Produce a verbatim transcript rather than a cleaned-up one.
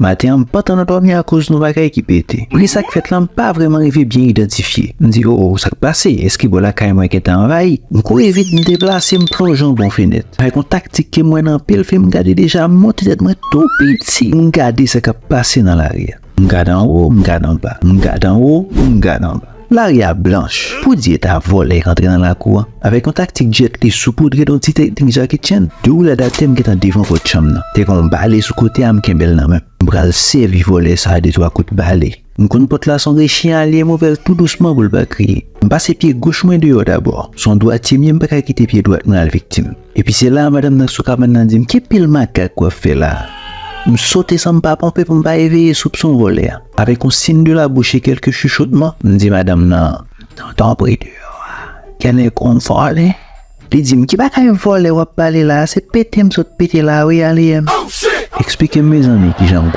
Maten an, m pantan nan dòmi akoz yon bagay ki pete. Pri sa k fèt la, m pa vrèman rive byen idantifye. M di, "O, o, sa k pase? Èske bò lakay mwen gentan anvayi?" M kouri vit, m deplase, m plonje anba yon fenèt. Avèk yon taktik ke m wè nan anpil fim, m gade deja, m monte tèt mwen tou piti. M gade sa k ap pase nan lari a. M gade anwo, m gade anba. M gade anwo, m gade anba. Lari a blanch. Pou di e ta vòlè k antre nan lakou an. Avèk yon taktik Jet Li soupodre, yon ti teknik Jackie Chan, de woulad atè m gentan devan pòt chanm nan. Te gen yon bale sou kote a, m kenbe l nan men m. M pral sèvi vòlè sa a de twa kout bale. M konn pòt la se yon rechyen a li ye, m ouvè l tou dousman pou l pa kriye. M pase pye goch mwen deyò dabò. Se yon dwatye m ye, m pa ka kite pye dwat mwen al viktim. Epi se la a madanm nan sou kabann nan di m, "Ki pil makak w ap fè la a?" M sote san m pa ponpe pou m pa eveye soupson vòlè a. Avèk yon siy de la bouch e kèlke chichotman, m di madanm nan, "Tanpri deyò a, gen nèg konn vòlè?" Li di m, "Ki bagay vòlè w ap pale la a? Se pete m sot pete la a wi, Aliyè m." Eksplike m, mezanmi, kijan m